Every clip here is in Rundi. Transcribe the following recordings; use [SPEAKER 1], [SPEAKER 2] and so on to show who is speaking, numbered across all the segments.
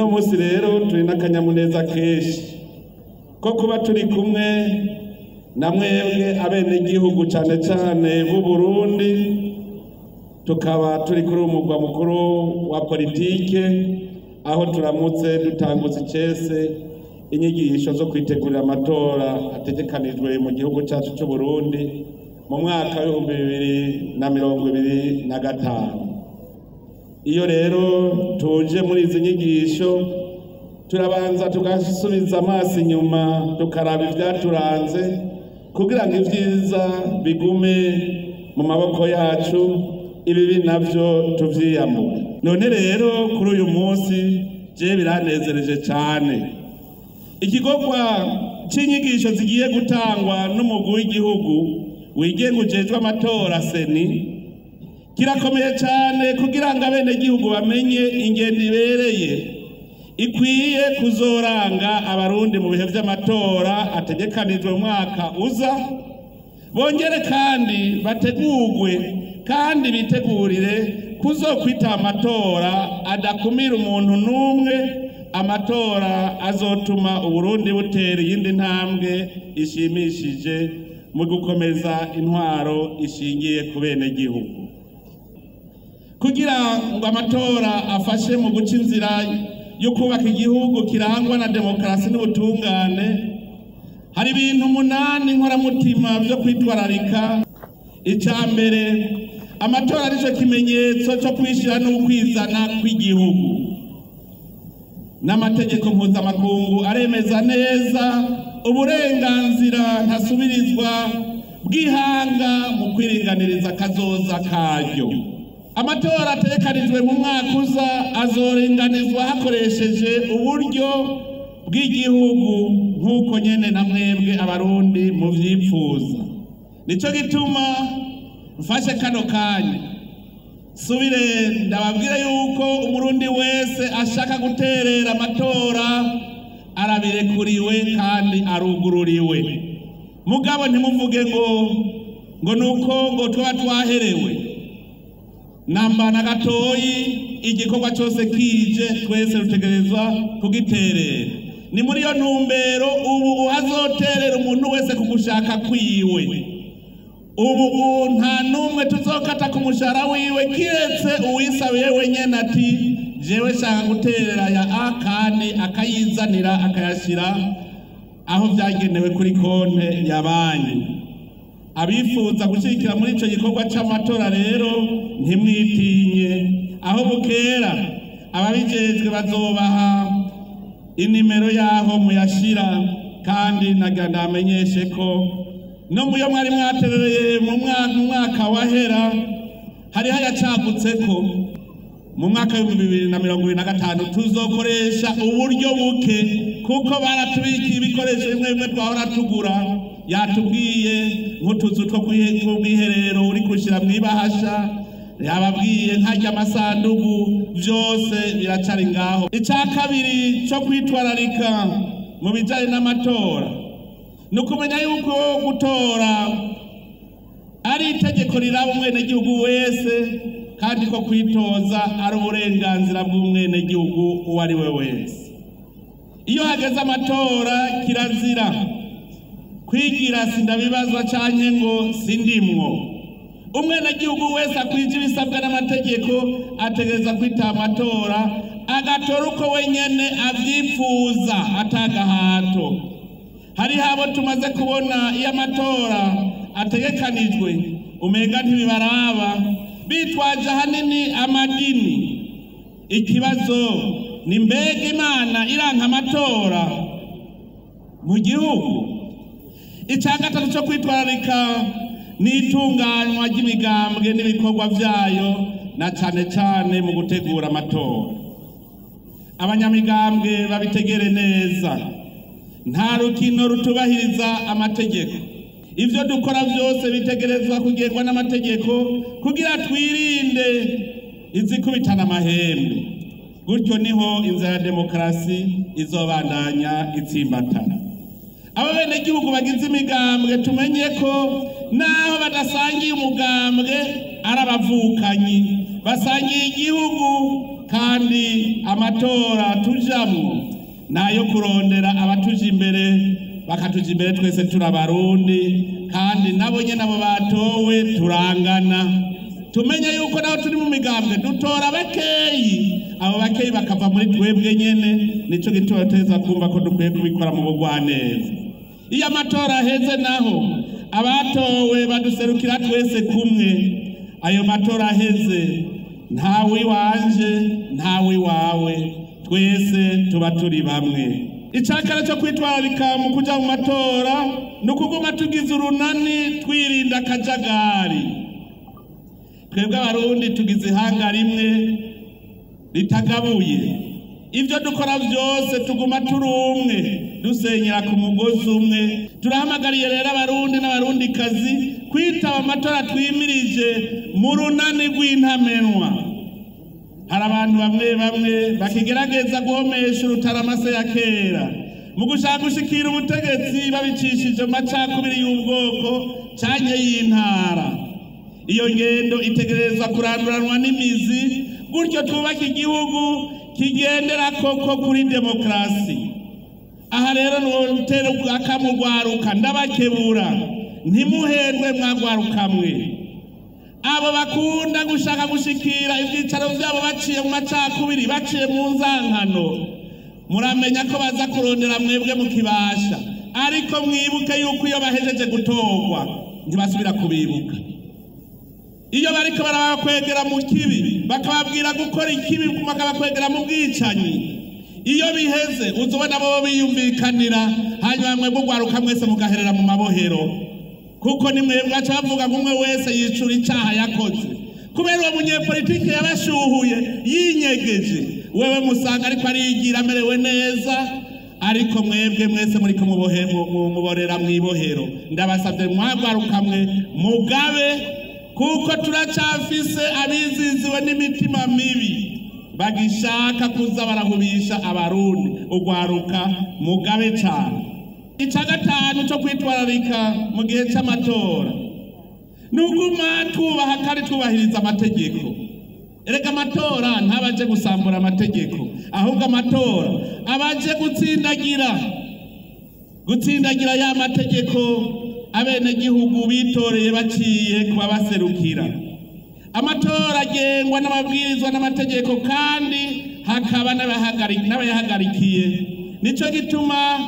[SPEAKER 1] Uno munsi rero turi n'akanyamuneza kenshi ko kuba turi kumwe na mwebwe abenegihugu, cane cane b'u Burundi, tukaba turi kuri umugwa mukuru wa politike, aho turamutse dutanguza icese inyigisho zo kwitegurira amatora ategekanijwe mu gihugu cacu c'u Burundi mu mwaka w'2025. Iyo rero tuje muri izi nyigisho, turabanza tugasubiza amaso inyuma, tukaraba ivyaturanze kugira ngo ivyiza bigume mu maboko yacu, ibibi navyo tuvyiyamure. None rero kuri uyu munsi je biranezereje cane. Igikorwa c'inyigisho zigiye gutangwa n'umugwi w'igihugu wigenga ujejwe amatora, CENI, kirakomeye cyane kugira ngo abenegihugu bamenye ingendo ibereye ikwiye kuzoranga Abarundi mu bihe vy'amatora ategekanijwe mu mwaka uza, bongere kandi bategurwe kandi bitegurire kuzokwita amatora adakumira umuntu n'umwe, amatora azotuma Uburundi butera iyindi ntambwe ishimishije mu gukomeza intwaro ishingiye ku benegihugu. Kugira ngo amatora afashe mu guca inzira yo kubaka igihugu kirangwa na demokarasi n'ubutungane, hari ibintu 8 nkoramutima vyo kwitwararika. Icya mbere, amatora arico kimenyetso cyo kwishira n'ukwizana kw'igihugu. N'amategeko mpuzamakungu aremeza neza uburenganzira ntasubirizwa bw'ihanga mu kwiringaniriza kazoza karyo. Amatora ategekanijwe mu mwaka uza azoringanizwa hakoresheje uburyo bw'igihugu, nk'uko nyene na mwebwe Abarundi muvyipfuza. Nico gituma mfashe kano kanya subire ndababwira yuko Umurundi wese ashaka guterera amatora arabirekuriwe kandi arugururiwe. Mugabo ntimuvuge ngo nuko ngo tuba twaherewe namba na gatoyi. Igikorwa cyose kije, twese rutegerezwa kugiterera. Ni muri iyo ntumbero ubu uhazoterera umuntu wese ku gushaka kwiwe. Ubu nta n'umwe tuzokata ku mushahara wiwe, kiretse uwisabiye wenyene ati: "Jewe shaka guterera ya a", kandi akayizanira, akayashyira aho byagenewe kuri konte ya banki. Abifuza gushyigikira muri icyo gikorwa cy'amatora rero, ntimwitinye. Aho bukera ababijejwe bazobaha inimero y'aho muyashyira. Kandi nagira ndamenyeshe ko no muyo mwari mwaterereye mu mwaka wahera hariho ayacagutse, ko mu mwaka w'2025 tuzokoresha uburyo buke, kuko baratubikiye ibikoresho bimwe bimwe twahora tugura. Yatubwiye nk'utuzu two tw'ubwiherero uri gushyira mu ibahasha, yababwiye nk'arya amasandugu, byose biracari ngaho. Icya kabiri cyo kwitwararika mu bijyanye n'amatora ni ukumenya yuko gutora ari itegeko riraba umwenegihugu wese, kandi ko kwitoza ari uburenganzira bw'umwenegihugu uwo ari we wese. Iyo hageze amatora, kirazira kwigira sindabibazwa canke ngo sindimwo. Umwenegihugu wese akwije ibisabwa n'amategeko ategereza kwitaba amatora, agatora uko wenyene avyipfuza, atagahato. Hariho abo tumaze kubona iyo amatora ategekanijwe umenga ntibibaraba, bitwaje ahanini amadini. Ikibazo ni: mbega Imana iranka amatora mu gihugu? Icya gatatu cyo kwitwararika ni itunganywa ry'imigambwe n'ibikorwa byayo, na cane cane mu gutegura amatora. Abanyamigambwe babitegere neza: nta rukino rutubahiriza amategeko. Ibyo dukora byose bitegerezwa kugengwa n'amategeko kugira twirinde izikubitana amahembe. Gutyo niho inzira ya demokarasi izobandanya itsimbatara. Abo benegihugu bagize imigambwe, tumenye ko naho badasangiye umugambwe ari abavukanyi, basangiye igihugu. Kandi amatora tujamwo nayo kurondera abatuja imbere, bakatuja imbere twese turabarundi, kandi nabo nyene abo batowe turangana. Tumenye yuko naho turi mu migambwe dutora bakeyi, abo bakeyi bakava muri twebwe nyene. Nico gituma tuteza kumva ko dukwiye kubikora mu bugwaneza. Iyo amatora aheze naho abatowe baduserukira twese kumwe. Ayo matora aheze ntawe iwanje ntawe iwawe, twese tuba turi bamwe. Icakara cyo kwitwararika mu kuja mu matora ni ukuguma tugize urunani, twirinda akajagari. Twebwe Abarundi tugize ihanga rimwe ritagabuye. Ibyo dukora byose tuguma turi umwe, dusenyera ku mugozi umwe. Turahamagariye rero Abarundi n'Abarundikazi kwitaba amatora twimirije mu runani rw'intamenwa. Hari abantu bamwe bamwe bakigerageza guhomesha urutaramase ya kera mu gushaka gushikira ubutegetsi babicishije mu macakubiri y'ubwoko canke y'intara. Iyo ngendo itegerezwa kuranduranwa n'imizi, gutyo twubaka igihugu kigendera koko kuri demokarasi. Aha rero notera akamugwaruka, ndabakebura, ntimuhendwe mwagwarukamwe. Abo bakunda gushaka gushikira ivyicaro vyabo baciye mu macakubiri, baciye mu nzankano, muramenya ko baza kurondera mwebwe mukibasha. Ariko mwibuke yuko iyo bahejeje gutorwa ntibasubira kubibuka. Iyo bariko barabakwegera mu kibi, bakababwira gukora ikibi, bakabakwegera mu bwicanyi, iyo biheze uzobona bo biyumvikanira, hanyuma mwebwe ugwaruka mwese mugaherera mu mabohero. Kuko ni mwebwe aca bavuga ngo umwe wese yicura icaha yakoze. Kubera uwo munyepolitike yabashuhuye yinyegeje, wewe musanga ariko arigira amerewe neza, ariko mwebwe mwese muriko muborera mw'ibohero. Ndabasavye mwagwarukamwe mugabe, kuko turacafise abiziziwe n'imitima mibi bagishaka kuza barahubisha Abarundi. Ugwaruka mugabe cane. Ica gatanu cyo kwitwararika mu gihe c'amatora ni uguma twubaha kandi twubahiriza amategeko. Erega amatora ntabaje gusambura amategeko, ahubwo amatora abaje gutsindagira ya mategeko abenegihugu bitoreye baciye kubabaserukira. Amatora agengwa n'amabwirizwa n'amategeko, kandi hakaba n'abayahagarikiye. Nico gituma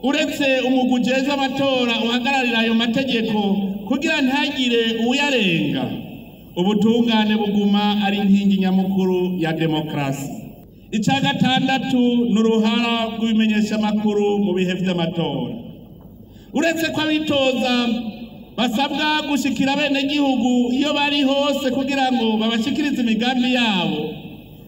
[SPEAKER 1] uretse umugwi ujejwe amatora uhagararira ayo mategeko kugira ntihagire uyarenga, ubutungane buguma ari inkingi nyamukuru ya demokarasi. Ica gatandatu ni uruhara rw'ibimenyeshamakuru mu bihe vy'amatora. Uretse ko abitoza basabwa gushikira abenegihugu iyo bari hose kugira ngo babashikirize imigambi yabo,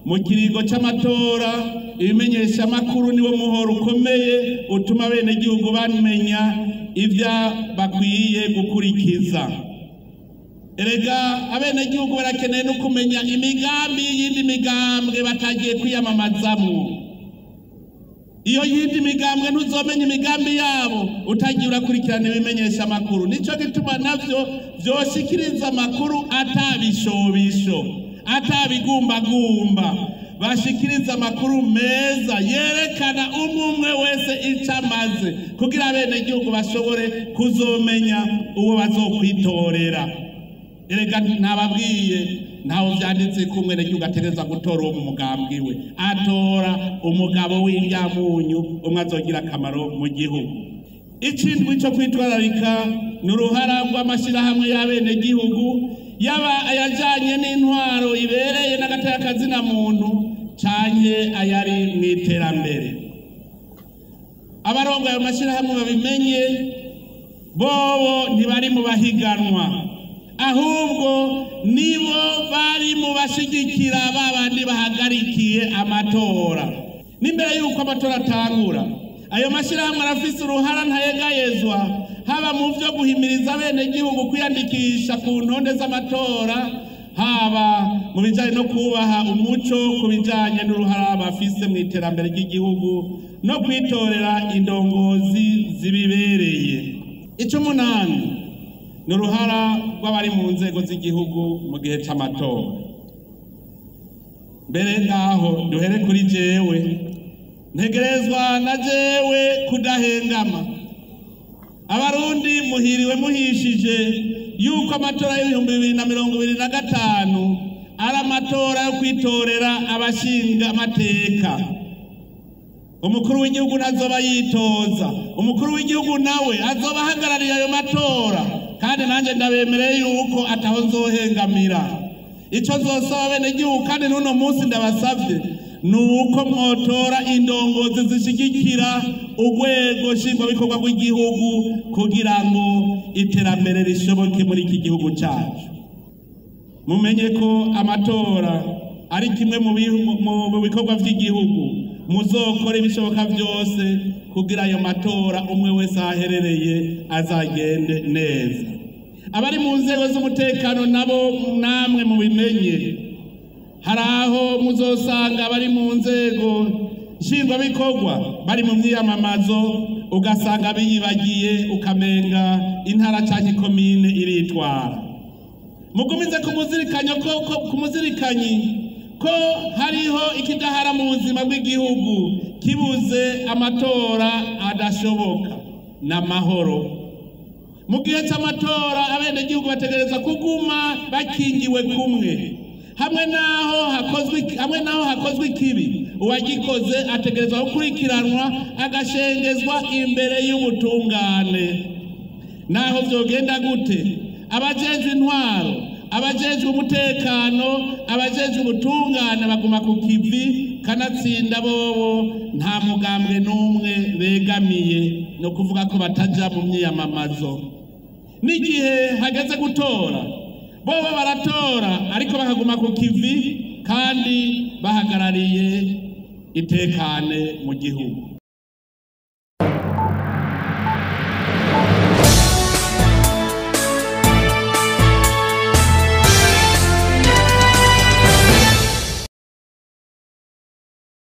[SPEAKER 1] mu kiringo c'amatora ibimenyeshamakuru niwo muhoro ukomeye utuma abenegihugu bamenya ivyo bakwiye gukurikiza. Erega abenegihugu barakeneye no kumenya imigambi y'iyindi migambwe batagiye kwiyamamazamwo. Iyo yindi migambwe ntuzomenya imigambi yabo utagiye urakurikirana ibimenyesha amakuru. Nico gituma navyo vyoshikiriza amakuru atabishobisho, atabigumbagumba, bashikiriza amakuru meza yerekana umwe umwe wese ico amaze, kugira abenegihugu bashobore kuzomenya uwo bazokwitorera. Erega nababwiye, ntaho vyanditse ko umwenegihugu ategerezwa gutora uwo mu mugambwe we. Atora umugabo w'indyamunyu umwe azogira akamaro mu gihugu. Ikindwi co kwitwararika ni uruhara rw'amashirahamwe y'abenegihugu, yaba ayajanye n'intwaro ibereye n'agateka kazina muntu canke ayari mw'iterambere. Abarongoye ayo mashirahamwe babimenye, bobo ntibari mu bahiganwa, ahubwo nibo bari mu bashigikira babandi bahagarikiye amatora. N'imbere y'uko amatora atangura, ayo mashirahamwe arafise uruhara ntayegayezwa, haba mu vyo guhimiriza abenegihugu kwiyandikisha ku ntonde z'amatora, haba mu bijanye no kubaha umuco ku bijanye n'uruhara bafise mu iterambere ry'igihugu no kwitorera indongozi zibibereye. Icumunani ni uruhara rw'abari mu nzego z'igihugu mu gihe c'amatora. Mbere ngaho duhere kuri jewe, ntegerezwa na jewe kudahengama. Abarundi muhiriwe muhishije yuko amatora y'2025 ari amatora yo kwitorera abashinga amateka. Umukuru w'igihugu ntazoba yitoza, umukuru w'igihugu nawe azoba ahagarariye ayo matora, kandi nanjye ndabemereye yuko ataho nzohengamira. Icyo nzosaba abenegihugu kandi n'uno munsi ndabasavye ni uko mwotora indongozi zishigikira urwego nshingwabikorwa rw'igihugu kugira ngo iterambere rishoboke muri iki gihugu cyacu. Mumenye ko amatora ari kimwe mu bikorwa by'igihugu. Muzokora ibishoboka byose kugira ayo matora umwe wese aherereye azagende neza. Abari mu nzego z'umutekano nabo namwe mubimenye, hari aho muzosanga abari mu nzego nshingwabikorwa bari mu myiyamamazo, ugasanga biyibagiye, ukamenga intara canke ikomine iritwara. Mugumize kumuzirikanyi ko hariho ikidahara mu buzima bw'igihugu kibuze amatora adashoboka n'amahoro. Mu gihe cy'amatora abenegihugu bategerezwa kuguma bakingiwe kumwe. Hamwe naho hakozwe ikibi, uwagikoze ategerezwa gukurikiranwa agashengezwa imbere y'ubutungane. Naho vyogenda gute, abajejwe intwaro, abajejwe umutekano, abajejwe ubutungane baguma ku kivi, kanatsinda bobo nta mugambwe n'umwe begamiye, no kuvuga ko bataja mu myiyamamazo. N'igihe hageze gutora bobo baratora, ariko bakaguma ku kivi kandi bahagarariye itekane mu gihugu.